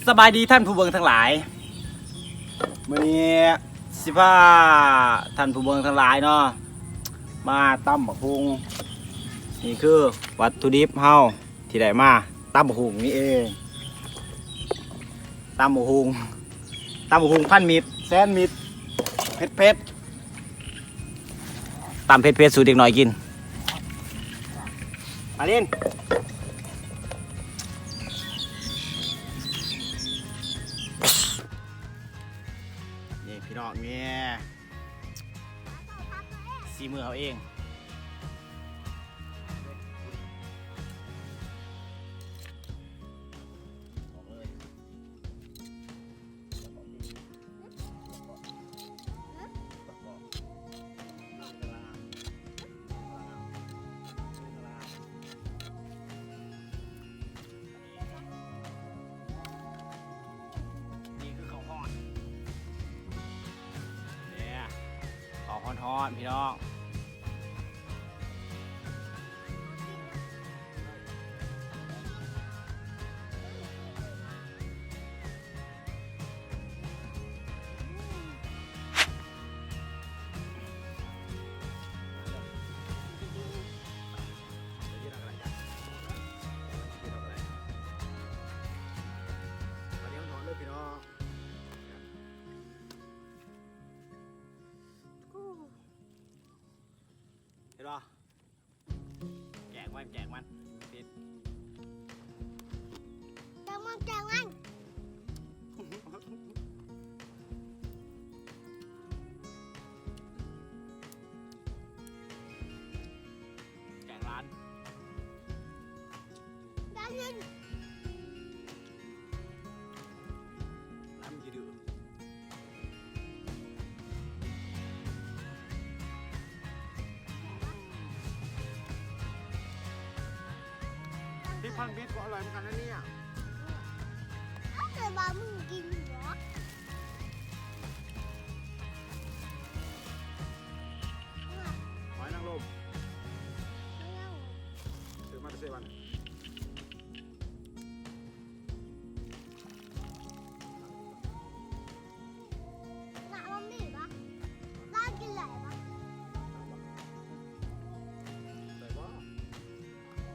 ສະບາຍດີທ່ານຜູ້ເບິ່ງທັງຫຼາຍ, ມື້ນີ້ຊິພາທ່ານຜູ້ເບິ່ງທັງຫຼາຍເນາະ ມາຕຳບັກຫຸ່ງ. ນີ້ຄືວັດຖຸດິບເຮົາທີ່ໄດ້ມາ ຕຳບັກຫຸ່ງນີ້ເອງ. ຕຳບັກຫຸ່ງ ຕຳບັກຫຸ່ງພັນມິດ ແສນມິດ ເຜັດໆ. ຕຳເຜັດໆ ສູດເດັກນ້ອຍກິນ. ມາລິນ ນີ້ພີ່ນ້ອງ ນີ້ສີມືເຮົາເອງ. ນີ້ຄືເຂົ້າຮ້ອນ ເດ້ ເຂົ້າຮ້ອນໆ ພີ່ນ້ອງ. ເຫັນບໍ່? ແກງມັນ ແກງມັນ ຕິດ ແກງມັນ ແກງມັນ ແກງຫຼານ ຫຼານມັນຊິດື້. ທີ່ພັນມິດກໍອະຮ່ອຍເໝືອນກັນນະເນຍ. ເອົາ ແຕ່ວ່າມຶງກິນຢູ່ເນາະ. ຫອຍນາງລົມ ຫອຍນາງລົມ ຊື້ມາແຕ່ເຊວັນ. ນະ ມັນມີປະ? ລາວກິນໄດ້ປະ? ໄດ້ບໍ່?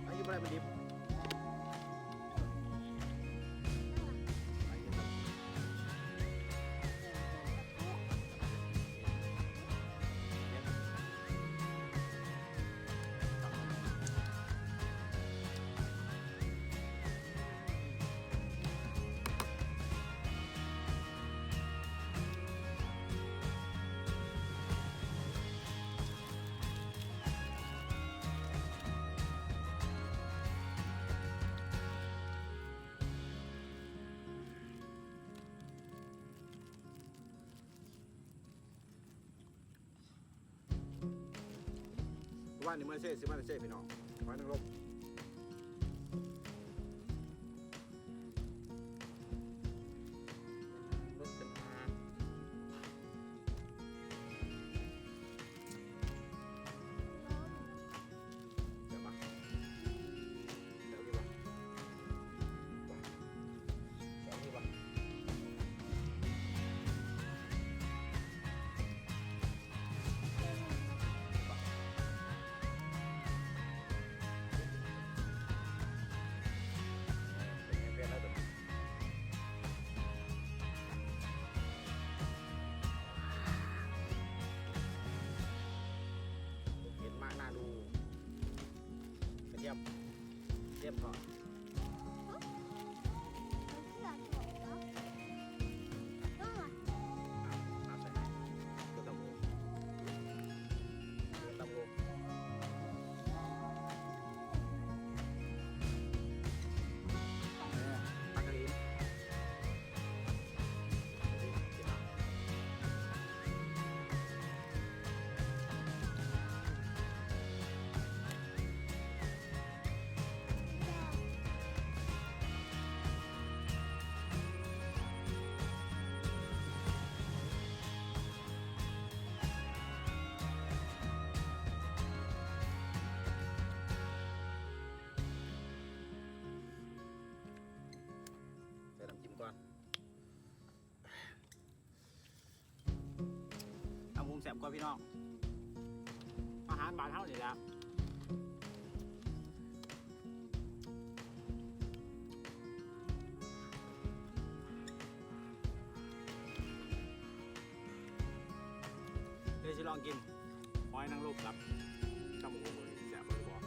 ໄດ້ຢູ່ບໍ່? ໄດ້ມັນດິບ. ວານນີ້ມາເຊ ຊື້ມາແຕ່ເຊ ພີ່ນ້ອງ ຫອຍນາງລົມ. ເຫັນມາກໜ້າດູ ກະທຽມ ກະທຽມທອດ. ແຊບ ວ່າພີ່ນ້ອງ ອາຫານບ້ານເຮົານີ້ແຫຼະ ເດີຊິລອງກິນຫອຍນາງລົມກັບຕຳບັກຫຸ່ງ ເບິ່ງຊິແຊບບໍ່.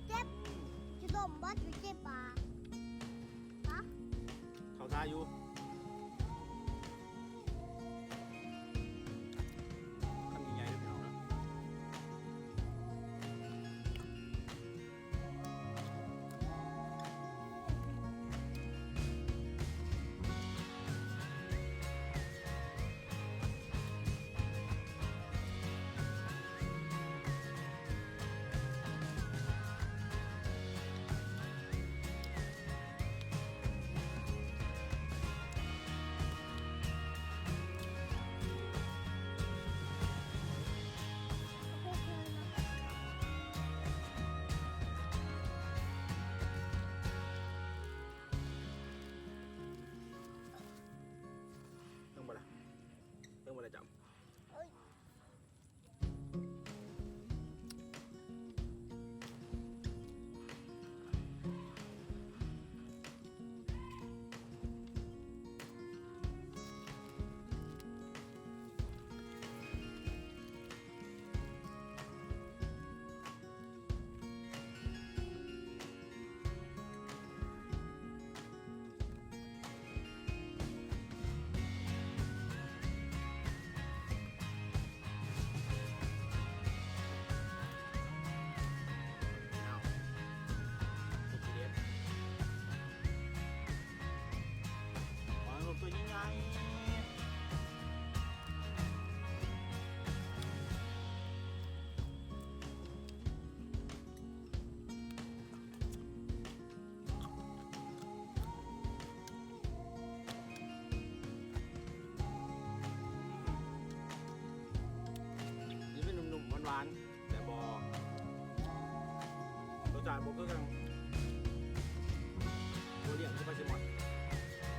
ເຈັບ ຊິລົມບໍ່ ຊິເຈັບປາ ຮະ ເຂົ້າທ່າຢູ່ ຄຳໃຫຍ່ໆເດີພີ່ນ້ອງເດີ. ເບິ່ງບໍ່ລະ ເບິ່ງບໍ່ລະເຈົ້າ. ນີ້ເປັນໜຸ່ມໆ ຫວານໆ ແຕ່ບໍ່ ລົດຊາດບໍ່ຄືກັນ ບໍ່ລ້ຽງຄືປາແຊລມອນ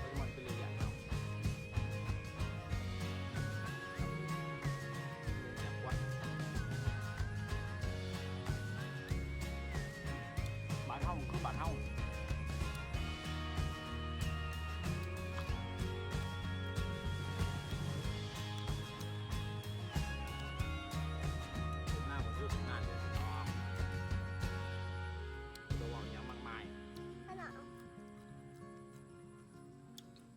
ປາແຊລມອນເປັນລ້ຽງໆ ເນາະ. ບ້ານເຮົາຄືບ້ານເຮົາ ທຸກໜ້າບໍ່ຄືທຸກໜ້າເດີພີ່ນ້ອງ ບໍ່ເວົ້າຫຍັງມາກມາຍ.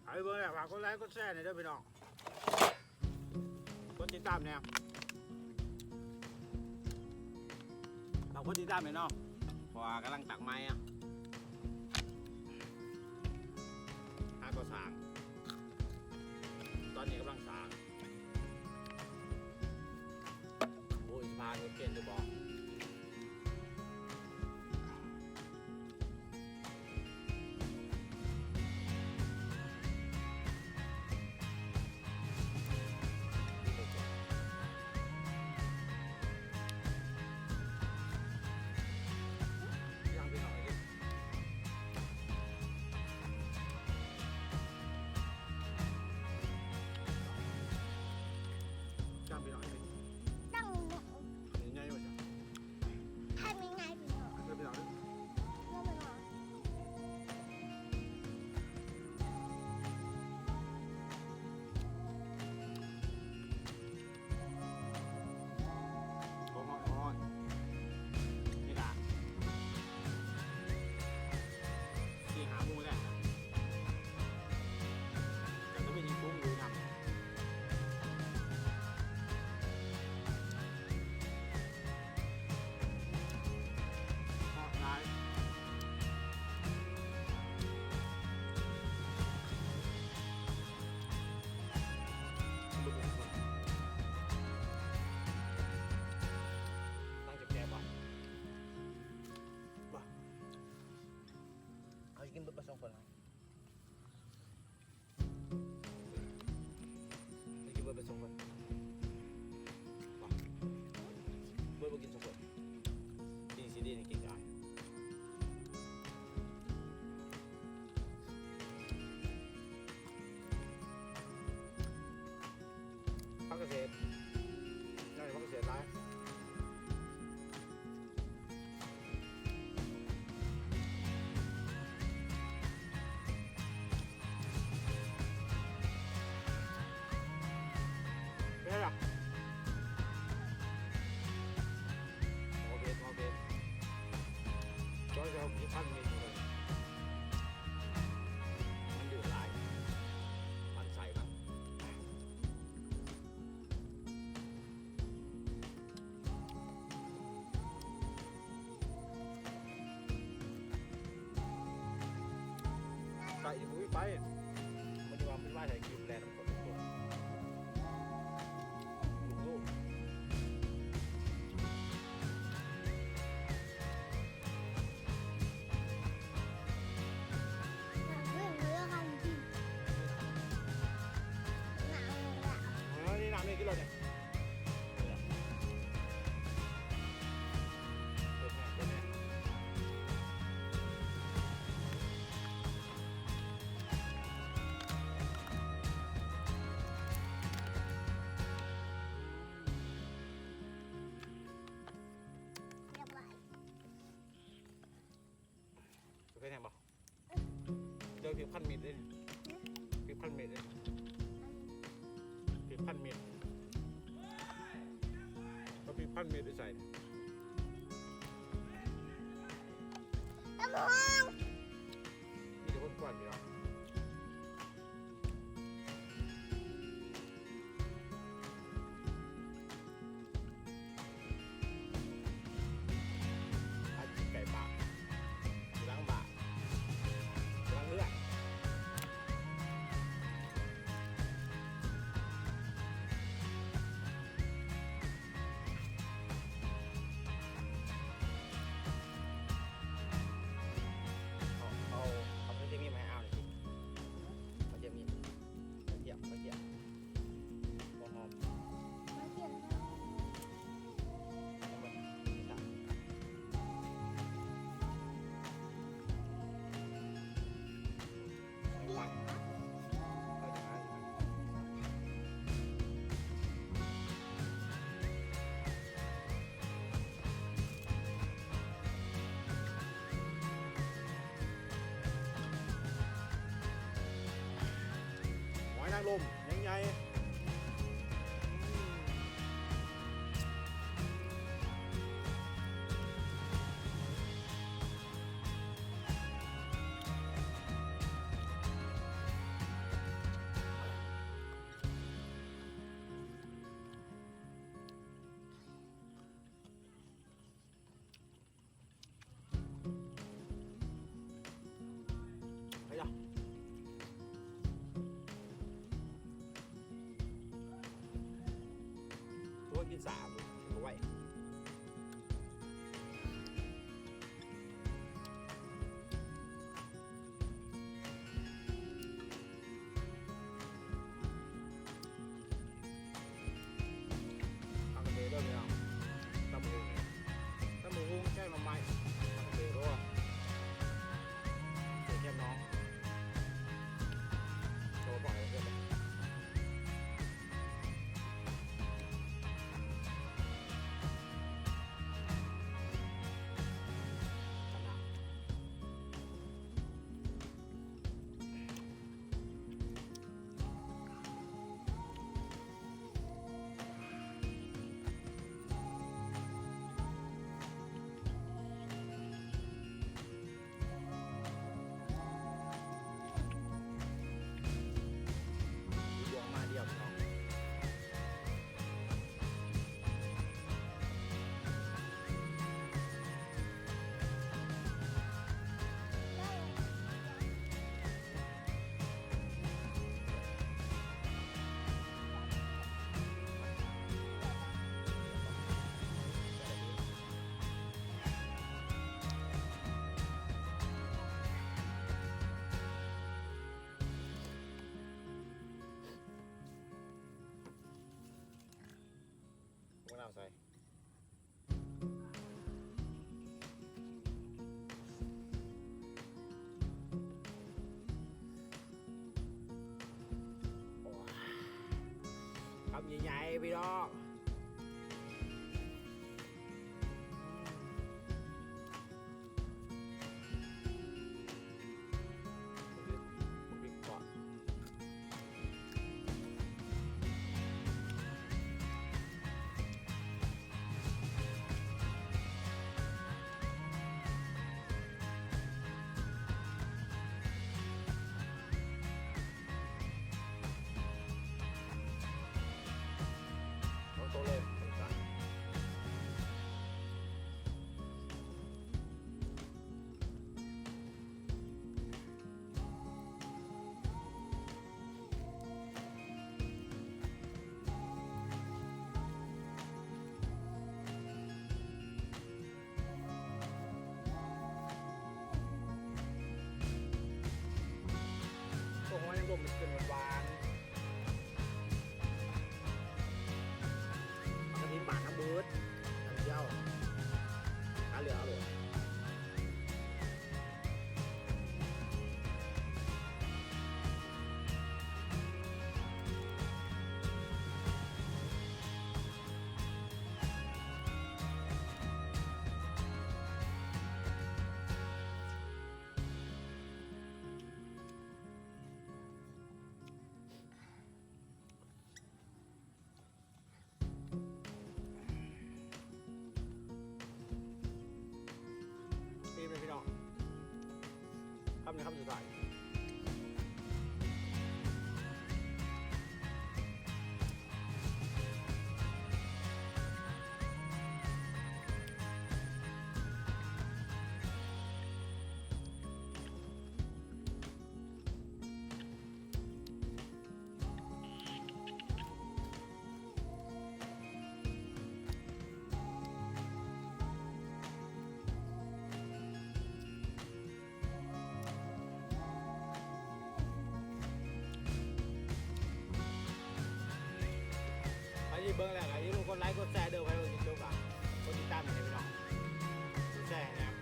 ໃຜເບິ່ງແລ້ວ ຝາກກົດໄລກົດແຊແດ່ເດີພີ່ນ້ອງ ກົດຕິດຕາມແດ່ ຝາກກົດຕິດຕາມແດ່ເນາະ ເພາະວ່າກຳລັງຕັກໃໝ່ ຫາກໍ່ສ້າງ ຕອນນີ້ກຳລັງສ້າງ ໂອ້ຍ ຊິຜ່ານເຮັດເປັນຫຼືບໍ່. ຍ່າງໄປໜ້ອຍເດີ. ໄປກິນເບີດໄປສອງຄົນ ເບີດບໍ່ກິນສອງຄົນ ກິນຊີດີນີ້ກິນກາຍ. ຜັກກະເສດ ຍອດນີ້ຜັກກະເສດຫຼາຍ ເປັນໄງລະ? ໂອເຄ ໂອເຄ ຈອຍຈະເອົາກິນພັນເມັດເລີຍ ມັນດື້ຫຼາຍ ມັນໃສ່ມັນ ໄກ່ທີ່ບໍ່ມີໄຟ ມັນຊິວ່າມັນວ່າໃສ່ຄລິບແລນຳຄົນທຸກຄົນ ທຸກໂລກ. ເອີ ນີ້ນ້ຳນີ້ກິນໂລດນີ້ ເຮັດຫຍັງບໍ່? ເຈີພິກພັນເມັດເດ້ ພິກພັນເມັດເດ້ ພິກພັນເມັດ ເອົາພິກພັນເມັດໄປໃສ່ ຕຳບັກຫຸ່ງ ມີແຕ່ຄົນກວນຢູ່ເນາະ. ອັນໄກ່ປາກ ຢູ່ຫຼັງບ້ານ ຢູ່ຫຼັງເຮືອນ ເອົາ ເອົາ ເອົາກະທຽມມີມາໃຫ້ອ້າວໜ່ອຍຊິ ກະທຽມມີ ກະທຽມ ກະທຽມ ຫົວຫອມ ກະທຽມ ຫອຍນາງລົມໃຫຍ່ໆ. ໄປລະ ໃຫຍ່ໆ ພີ່ນ້ອງ. ເອົາໂຕເລີຍ. ໂອ້ໂຫ ຍັງລົມເປັນຫວານໆ ປາກະຕິນບາດນຳເບີດ ນ້ຳເຈົ້າ ກະເຫຼືອເອົາໂລດ. ອີ່ມເລີຍພີ່ນ້ອງ ຄຳນີ້ຄຳສຸດທ້າຍ. ໃຜທີ່ເບິ່ງແລ້ວກໍຢ່າລືມກົດໄລກົດແຊເດີ ໃຜເບິ່ງ YouTube ກໍກົດຕິດຕາມໃຫ້ແດ່ພີ່ນ້ອງ ກົດແຊໃຫ້ແດ່.